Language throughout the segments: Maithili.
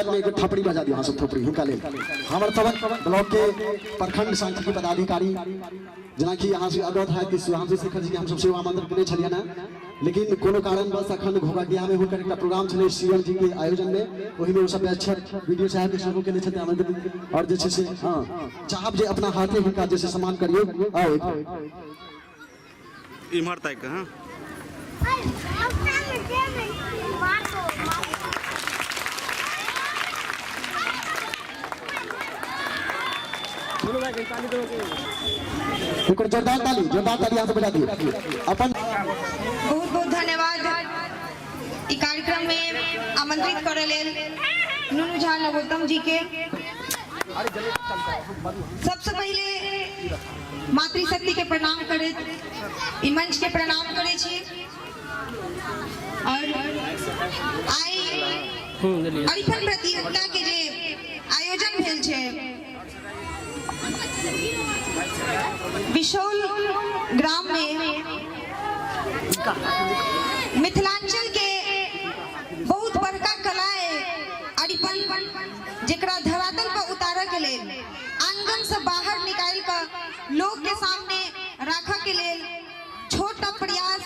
में एक थपड़ी बजा दियो, अहाँ सब थपड़ी हुनका लेल। हमर सबक ब्लॉक के प्रखंड सांख्यिकी पदाधिकारी, जेनाकि अहाँ सब अवगत हैत कि सुधांशु शेखर जी के हमसब सेहो आमंत्रण केने छलियनि हेँ, लेकिन कोनो कारणवश अखन घोघरडीहा में हुनकर एकटा प्रोग्राम छलै सीएम जी के आयोजन में, ओहिमे ओ सब व्यस्त छथि। वीडियो साहब के सेहो केने छथि आमंत्रित, और जे छै से हँ चाहब जे अपना हाथे हुनका जे छै सम्मान करियौ। आउ एक इम्हर ताकि कऽ। हँ, एक जोरदार ताली, जोरदार ताली यहाँ से बजा दियो अपन। बहुत बहुत धन्यवाद ई कार्यक्रम में आमंत्रित करे लेल नुनू झा नवोत्तम जी के। सबसे पहले मातृशक्ति के प्रणाम करैत ई मंच के प्रणाम करै छी और आइ अरिपन प्रतियोगिता के जे आयोजन भेल छै बिशौल ग्राम में, मिथिलांचल के बहुत बड़का कला है अरिपन, जेकरा धरातल पर उतारऽ के लेल, आंगन से बाहर निकालि कऽ लोग के सामने राखऽ के लेल छोटा प्रयास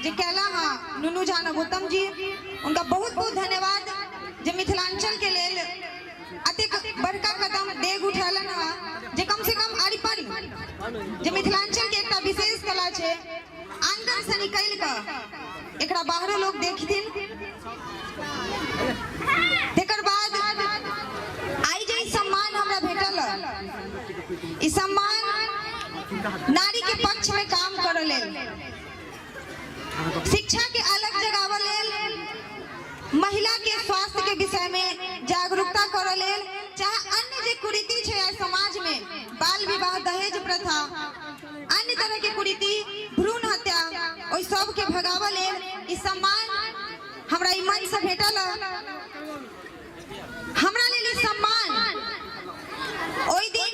जे कैला हाँ नुनू झा नवोत्तम जी, उनका बहुत बहुत धन्यवाद जे मिथिलांचल के लेल अतेक बड़का कदम डेग उठेलन हँ जे कम से कम अरिपन जे मिथिलांचल के एकटा विशेष कला छै, आंगन से निकलि कऽ एकरा बाहरो लोग देखथिन। तकर बाद आइ जे ई सम्मान हमरा भेटल, ई सम्मान नारी के पक्ष में काम करऽ लेल, शिक्षा के अलग जगाबऽ लेल, महिला के स्वास्थ्य के विषय में जागरूकता करऽ लेल, चाहे अन्य जे कुरीति छै आइ समाज में, बाल विवाह, दहेज प्रथा, अन्य तरह के कुरीति, भ्रूण हत्या, ओहि सब के भगाबऽ लेल ई सम्मान हमरा ई मंच से भेटल। हमरा लेल ई सम्मान ओहि दिन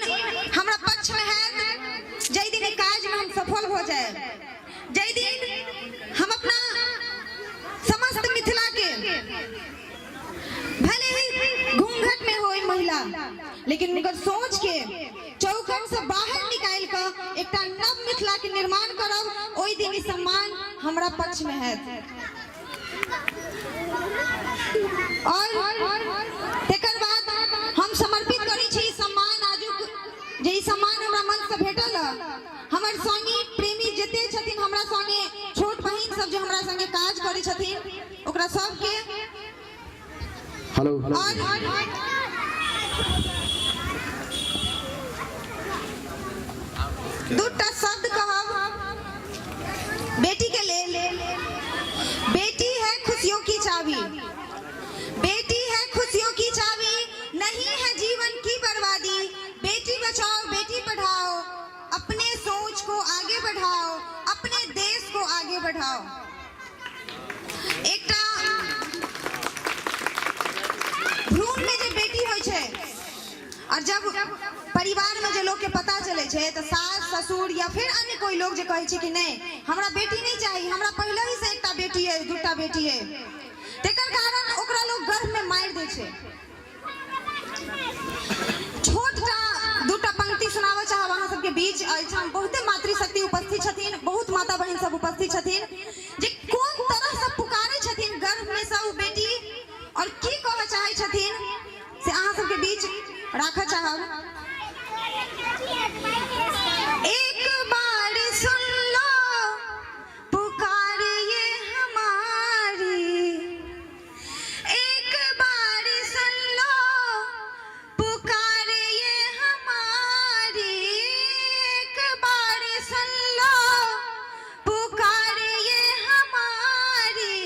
हमरा पक्ष में हैत जाहि दिन ई काज में हम सफल हो जाए, जाहि दिन हम अपना समस्त मिथिला के, भले ही घूंघट में हो महिला, लेकिन उनकर सोच के चौखट से बाहर निकालि कऽ एकटा नव मिथिला के निर्माण करब, ओहि दिन ई सम्मान हमरा पक्ष में हैत। और तकर बाद हम समर्पित करै छी सम्मान, आजुक जे ई सम्मान हमरा मंच से भेटल, हमर संगी प्रेमी जते छथिन, हमरा संगे छोट बहिन सब जे हमरा संगे काज करै छथिन, ओकरा सबके। Hello hello. और दूटा शब्द कहब बेटी के लेल। बेटी है खुशियों की चाबी, बेटी है खुशियों की चाबी, नहीं है जीवन की बर्बादी। बेटी बचाओ, बेटी पढ़ाओ, अपने सोच को आगे बढ़ाओ, अपने देश को आगे बढ़ाओ। एकटा भ्रूण में जे बेटी होइ छै और जब परिवार में जे लोग के पता चले छै तो सास ससुर या फिर अन्य कोई लोग जे कहै छै कि नहीं हमरा बेटी नहीं चाहिए, हमरा पहले ही से एकटा बेटी है, दूटा बेटी है, तेकर कारण ओकरा लोग गर्भ में मारि दै छै। छोटटा दूटा पंक्ति सुनाबऽ चाहब अहाँ सबके बीच। एहिठाम बहुते मातृशक्ति उपस्थित छथिन, बहुत माता बहिन सब उपस्थित छथिन, जे कोन तरह से पुकारै छथिन गर्भ में सब बेटी और की कहऽ चाहै छथिन से अहाँ सबके बीच राखऽ चाहब। एक बार सुन लो पुकार ये हमारी, एक बार सुन लो पुकार ये हमारी, एक बार सुन लो पुकार ये हमारी,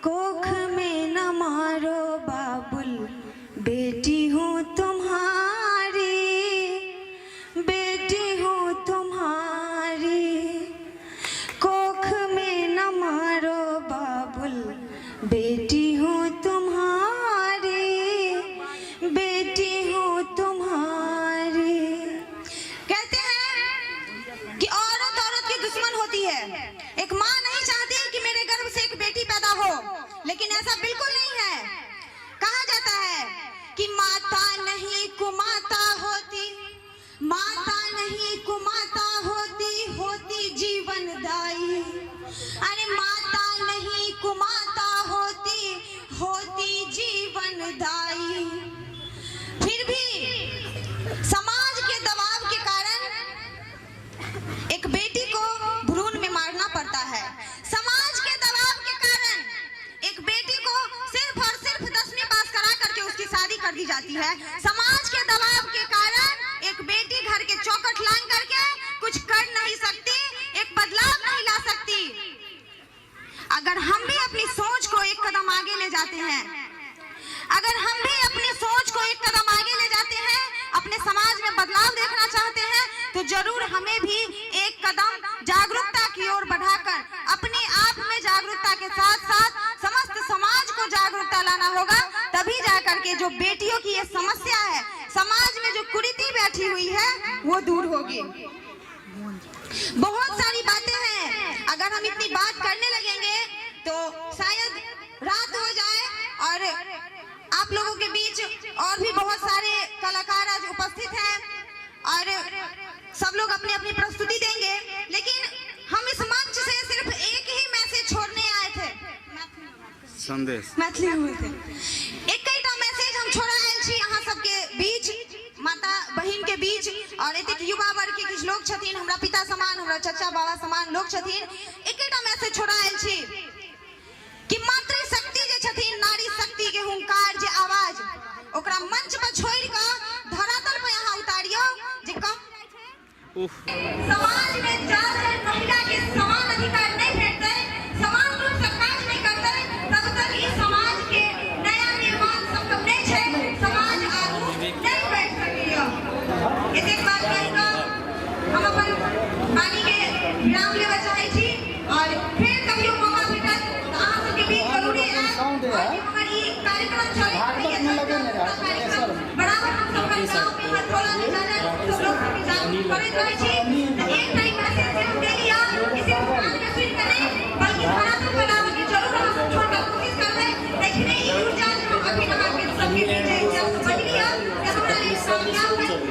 कोख में न मारो बाबुल बेटी हूँ तुम्हारी, बेटी हूँ तुम्हारी, कोख में न मारो बाबुल बेटी हूँ तुम्हारी, बेटी हूँ तुम्हारी। कहते हैं कि औरत औरत की दुश्मन होती है। एक माँ नहीं चाहती है कि मेरे गर्भ से एक बेटी पैदा हो, लेकिन ऐसा बिल्कुल नहीं है। कहा जाता है। समाज के दबाव के कारण एक बेटी घर के चौखट लांग करके कुछ कर नहीं सकती, एक बदलाव नहीं ला सकती। अगर हम भी अपनी सोच को एक कदम आगे ले जाते हैं, अगर हम भी अपनी सोच को एक कदम आगे ले जाते हैं, अपने समाज में बदलाव देखना चाहते हैं, तो जरूर हमें भी एक कदम जागरूकता की ओर बढ़ाकर अपने आप में जागरूकता के साथ साथ समस्त समाज को जागरूकता लाना होगा। तभी जाकर के जो बेटियों की ये समस्या है, समाज में जो कुरीति बैठी हुई है, वो दूर होगी। बहुत सारी बातें हैं, अगर हम इतनी बात करने लगेंगे तो शायद रात हो जाए। और आप लोगों के बीच और भी बहुत सारे कलाकार आज उपस्थित हैं और सब लोग अपनी अपनी प्रस्तुति देंगे, लेकिन हम इस मंच से सिर्फ एक ही मैसेज छोड़ने आए थे। संदेश। मैथिली में बोलते। एकटा मैसेज हम छोड़ा आयल छी अहाँ सबके बीच, माता बहिन के बीच, और एतेक युवा वर्ग के किछु लोग छथिन, हमरा पिता समान, हमरा चचा बाबा समान लोग छथिन। एकेटा मैसेज छोड़ा आयल छी कि मातृशक्ति जे छथिन, नारी शक्ति के हुंकार जे आवाज, ओकरा मंच पर छोड़ि कऽ धरातल पर अहाँ उतारियौ जे कम उफ। समाज में जा धरि महिला के समान अधिकार नहीं भेटतै, समान रूप से काज नहीं करतै, तब तक ई समाज के नया निर्माण संभव नहीं छै, समाज आगू नहीं बढ़ि सकैया। एतेक बात कहि कऽ हम अपन वाणी के विराम लेबऽ चाहै छी और फेर कहियो मौका भेटत तऽ अहाँ सबके बीच जरूरे आयब। और जे हमर ई कार्यक्रम चलैत रहैया, पूरा कार्यक्रम बराबर हम सब हर गाँव में, हर टोला में जा जा सब लोग सबके जागरूक करैत रहै छी। तऽ एकटा ई मैसेज जे हम देलियै ई सिर्फ कान में सुनि कऽ नहि, बल्कि धरातल पर लाबऽ के जरूर अहाँ सब छोटा कोशिश करबै। तखने ई ऊर्जा जे हम अखन अहाँके सबके बीच जे बजलियै से हमरा लेल कामयाब होयत।